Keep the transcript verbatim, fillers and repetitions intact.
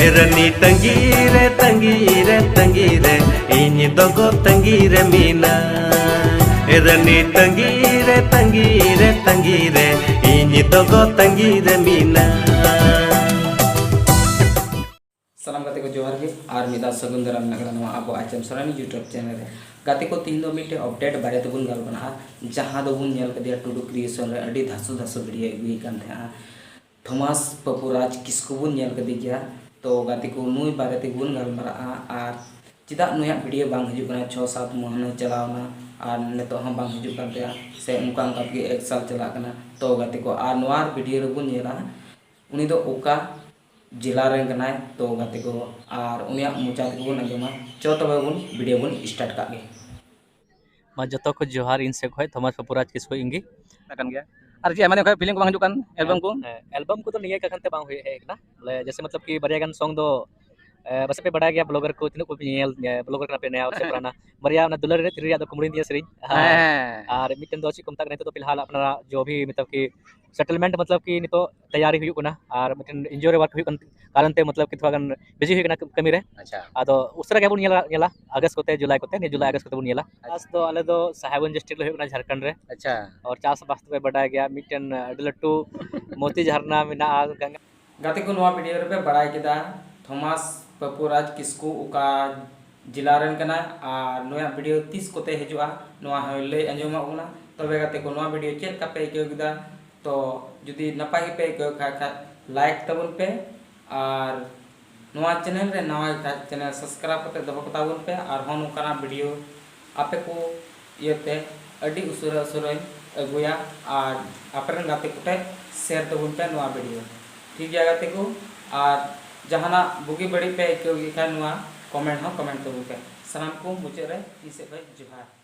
ᱨᱟᱹᱱᱤ ᱛᱟᱺᱜᱤ ᱨᱮ, ᱛᱟᱺᱜᱤ ᱨᱮ, ᱛᱟᱺᱜᱤ ᱨᱮ, ᱤᱧ ᱫᱚ ᱜᱚ ᱛᱟᱺᱜᱤ ᱨᱮ ᱢᱤᱱᱟᱹᱧ᱾ ᱨᱟᱹᱱᱤ ᱛᱟᱺᱜᱤ ᱨᱮ, ᱛᱟᱺᱜᱤ ᱨᱮ, ᱛᱟᱺᱜᱤ ᱨᱮ, ᱤᱧ ᱫᱚ ᱜᱚ ᱛᱟᱺᱜᱤ ᱨᱮ ᱢᱤᱱᱟᱹᱧ᱾ ᱥᱟᱱᱟᱢ ᱜᱟᱛᱮ ᱠᱚ ᱡᱚᱦᱟᱨ ᱜᱮ, ᱟᱨ ᱢᱤᱫ ᱫᱷᱟᱣ ᱥᱟᱹᱜᱩᱱ ᱫᱟᱨᱟᱢ ᱢᱮᱱᱟᱜ ᱠᱟᱱᱟ ᱱᱚᱣᱟ ᱟᱵᱚ ᱟᱪᱮᱢ ᱥᱚᱨᱮᱱ YouTube channel ᱨᱮ᱾ ᱜᱟᱛᱮ ᱠᱚ, ᱛᱤᱦᱤᱧ ᱫᱚ ᱢᱤᱫᱴᱮᱱ update ᱵᱟᱨᱮ ᱛᱮᱵᱚᱱ ᱜᱟᱞᱢᱟᱨᱟᱜᱼᱟ, ᱡᱟᱦᱟᱸ ᱫᱚᱵᱚᱱ ᱧᱮᱞ ᱠᱟᱫᱮᱭᱟ ᱴᱩᱰᱩ Creation ᱨᱮ ᱟᱹᱰᱤ ᱫᱷᱟᱥᱩ ᱫᱷᱟᱥᱩ video ᱟᱹᱜᱩᱭᱮᱫ ᱠᱟᱱ ᱛᱟᱦᱮᱸᱜᱼᱟ᱾ ᱛᱷᱚᱢᱟᱥ ᱯᱟᱹᱯᱩ ᱨᱟᱡᱽ ᱠᱤᱥᱠᱩ ᱵᱚᱱ ᱧᱮᱞ ᱠᱟᱫᱮ ᱜᱮᱭᱟ᱾ ᱛᱚ ᱜᱟᱛᱮ ᱠᱚ, ᱱᱩᱭ ᱵᱟᱨᱮ ᱛᱮᱵᱚᱱ ᱜᱟᱞᱢᱟᱨᱟᱜᱼᱟ, ᱟᱨ ᱪᱮᱫᱟᱜ ᱱᱩᱭᱟᱜ video ᱵᱟᱝ ᱦᱤᱡᱩᱜ ᱠᱟᱱᱟ, ᱪᱷᱚ ᱥᱟᱛ ᱢᱟᱹᱦᱱᱟᱹ ᱪᱟᱞᱟᱣ ᱮᱱᱟ ᱟᱨ ᱱᱤᱛᱚᱜ ᱦᱚᱸ ᱵᱟᱝ ᱦᱤᱡᱩᱜ ᱠᱟᱱ ᱛᱟᱭᱟ, ᱥᱮ ᱚᱱᱠᱟ ᱚᱱᱠᱟ ᱛᱮᱜᱮ ᱮᱠ ᱥᱟᱞ ᱪᱟᱞᱟᱜ ᱠᱟᱱᱟ᱾ ᱛᱚ ᱜᱟᱛᱮ ᱠᱚ, ᱟᱨ ᱱᱚᱣᱟ video ᱨᱮᱵᱚᱱ ᱧᱮᱞᱟ ᱩᱱᱤ ᱫᱚ ᱚᱠᱟ ᱡᱮᱞᱟ ᱨᱮᱱ ᱠᱟᱱᱟᱭ᱾ ᱛᱚ ᱜᱟᱛᱮ ᱠᱚ, ᱟᱨ ᱩᱱᱤᱭᱟᱜ ᱢᱚᱪᱟ ᱛᱮᱜᱮ ᱵᱚᱱ ᱟᱸᱡᱚᱢᱟ᱾ ᱪᱚ ᱛᱚᱵᱮ ᱵᱚᱱ video ᱵᱚᱱ start ᱠᱟᱜ ᱜᱮ᱾ ᱢᱟ ᱡᱚᱛᱚ ᱠᱚ ᱡᱚᱦᱟᱨ ᱤᱧ ᱥᱮᱫ ᱠᱷᱚᱱ, ᱛᱷᱚᱢᱟᱥ ᱯᱟᱹᱯᱩ ᱨᱟᱡᱽ ᱠᱤᱥᱠᱩ ᱤᱧ ᱜᱮ᱾ ᱠᱟᱱ ᱜᱮᱭᱟ᱾ ᱟᱨ ᱪᱮᱫ ᱟᱭᱢᱟ ᱫᱤᱱ ᱠᱷᱚᱱ film ᱠᱚ ᱵᱟᱝ ᱦᱤᱡᱩᱜ ᱠᱟᱱ, album ᱠᱚ? ᱦᱮᱸ, album ᱠᱚᱫᱚ ᱱᱤᱭᱟᱹ ᱠᱟᱨᱚᱱ ᱛᱮ ᱵᱟᱝ ᱦᱩᱭ ᱦᱮᱡ ᱠᱟᱱᱟ, ᱵᱚᱞᱮ ᱡᱮᱥᱮ ᱢᱚᱛᱞᱚᱵ ᱠᱤ ᱵᱟᱨᱭᱟ ᱜᱟᱱ song ᱫᱚ, ᱮ, ᱯᱟᱥᱮ ᱯᱮ ᱵᱟᱲᱟᱭ ᱜᱮᱭᱟ, blogger ᱠᱚ ᱛᱤᱱᱟᱹᱜ ᱠᱚ ᱧᱮᱞ, ᱮ, blogger ᱠᱟᱱᱟ ᱯᱮ ᱱᱮᱭᱟ ᱥᱮ ᱯᱩᱨᱟᱱᱟ᱾ ᱵᱟᱨᱭᱟ ᱚᱱᱟ ᱫᱩᱞᱟᱹᱲ ᱨᱮ ᱛᱤᱨᱤ ᱨᱮᱭᱟᱜ ᱫᱚ ᱠᱩᱢᱲᱩᱧ ᱫᱤᱭᱟ ᱥᱮᱨᱮᱧ᱾ ᱟᱨ, ᱦᱮᱸ᱾ ᱟᱨ ᱢᱤᱫᱴᱮᱱ ᱫᱚ ᱪᱮᱫ ᱠᱚ ᱢᱮᱛᱟᱜ ᱠᱟᱱᱟ ᱱᱤᱛᱚᱜ ᱫᱚ ᱯᱷᱤᱞᱦᱟᱞ ᱟᱯᱱᱟᱨᱟᱜ ᱡᱚ ᱵᱷᱤ ᱢᱚᱛᱞᱚᱵ ᱠᱤ settlement ᱢᱚᱛᱞᱚᱵ ᱠᱤ ᱱᱤᱛᱚᱜ ᱛᱮᱭᱟᱨᱤ ᱦᱩᱭᱩᱜ ᱠᱟᱱᱟ, ᱟᱨ ᱢᱤᱫᱴᱮᱱ ᱮᱱᱡᱤᱭᱳ ᱨᱮ work ᱦᱩᱭᱩᱜ ᱠᱟᱱ ᱠᱟᱨᱚᱱ ᱛᱮ ᱢᱚᱛᱞᱚᱵ ᱠᱤ ᱛᱷᱚᱲᱟ ᱜᱟᱱ busy ᱦᱩᱭ ᱠᱟᱱᱟ ᱠᱟᱹᱢᱤ ᱨᱮ᱾ ᱟᱪᱪᱷᱟ᱾ ᱟᱫᱚ ᱩᱥᱟᱹᱨᱟ ᱜᱮ ᱵᱚᱱ ᱧᱮᱞᱟ, ᱧᱮᱞᱟ August ᱠᱚᱛᱮ, July ᱠᱚᱛᱮ, ᱱᱤᱭᱟᱹ July August ᱠᱚᱛᱮ ᱵᱚᱱ ᱧᱮᱞᱟ᱾ ᱟᱪᱪᱷᱟ᱾ ᱪᱟᱥ ᱫᱚ ᱟᱞᱮ ᱫᱚ ᱥᱟᱦᱮᱵᱽᱜᱚᱸᱡᱽ district ᱞᱮ ᱦᱩᱭᱩᱜ ᱠᱟᱱᱟ, ᱡᱷᱟᱲᱠᱷᱚᱸᱰ ᱨᱮ᱾ ᱟᱪᱪᱷᱟ᱾ ᱟᱨ ᱪᱟᱥᱵᱟᱥ ᱫᱚᱯᱮ ᱵᱟᱰᱟᱭ ᱜᱮᱭᱟ, ᱢᱤᱫᱴᱮᱱ ᱟᱹᱰᱤ ᱞᱟᱹᱴᱩ ᱢᱳᱛᱤ ᱡᱷᱟᱨᱱᱟ ᱢᱮᱱᱟᱜᱼᱟ, ᱜᱟᱝᱜᱟ᱾ ᱜᱟᱛᱮ ᱠᱚ, ᱱᱚᱣᱟ video ᱨᱮᱯᱮ ᱵᱟᱲᱟᱭ ᱠᱮᱫᱟ ᱛᱷᱚᱢᱟᱥ ᱯᱟᱹᱯᱩ ᱨᱟᱡᱽ ᱠᱤᱥᱠᱩ ᱚᱠᱟ ᱡᱮᱞᱟ ᱨᱮᱱ ᱠᱟᱱᱟᱭ ᱟᱨ ᱱᱩᱭᱟᱜ video ᱛᱤᱥ ᱠᱚᱛᱮ ᱦᱤᱡᱩᱜᱼᱟ, ᱱᱚᱣᱟ ᱦᱚᱸ ᱞᱟᱹᱭ ᱟᱸᱡᱚᱢᱟᱜ ᱵᱚᱱᱟ᱾ ᱛᱚᱵᱮ ᱜᱟᱛᱮ ᱠᱚ, ᱱᱚᱣᱟ video ᱪᱮᱫ ᱞᱮᱠᱟ ᱯᱮ ᱟᱹᱭᱠᱟᱹᱣ ᱠᱮᱫᱟ? ᱛᱚ ᱡᱩᱫᱤ ᱱᱟᱯᱟᱭ ᱜᱮᱯᱮ ᱟᱹᱭᱠᱟᱹᱣ ᱠᱷᱟᱡ, ᱠᱷᱟᱡ like ᱛᱟᱵᱚᱱ ᱯᱮ, ᱟᱨ ᱱᱚᱣᱟ channel ᱨᱮ ᱱᱟᱣᱟ ᱜᱮ ᱠᱷᱟᱡ channel subscribe ᱠᱟᱛᱮ ᱫᱚᱦᱚ ᱠᱟᱛᱟ ᱵᱚᱱ ᱯᱮ᱾ ᱟᱨᱦᱚᱸ ᱱᱚᱝᱠᱟᱱᱟᱜ video ᱟᱯᱮ ᱠᱚ ᱤᱭᱟᱹᱛᱮ ᱟᱹᱰᱤ ᱩᱥᱟᱹᱨᱟ ᱩᱥᱟᱹᱨᱟᱧ ᱟᱹᱜᱩᱭᱟ, ᱟᱨ ᱟᱯᱮ ᱨᱮᱱ ᱜᱟᱛᱮ ᱠᱚᱴᱷᱮᱡ share ᱛᱟᱵᱚᱱ ᱯᱮ ᱱᱚᱣᱟ video᱾ ᱴᱷᱤᱠ ᱜᱮᱭᱟ ᱜᱟᱛᱮ ᱠᱚ, ᱟᱨ ᱡᱟᱦᱟᱱᱟᱜ ᱵᱩᱜᱤ ᱵᱟᱹᱲᱤᱡ ᱯᱮ ᱟᱹᱭᱠᱟᱹᱣ ᱠᱮᱫ ᱠᱷᱟᱱ ᱱᱚᱣᱟ comment ᱦᱚᱸ comment ᱛᱟᱵᱚᱱ ᱯᱮ᱾ ᱥᱟᱱᱟᱢ ᱠᱚ ᱢᱩᱪᱟᱹᱫ ᱨᱮ ᱤᱧ ᱥᱮᱫ ᱠᱷᱚᱱ ᱡᱚᱦᱟᱨ᱾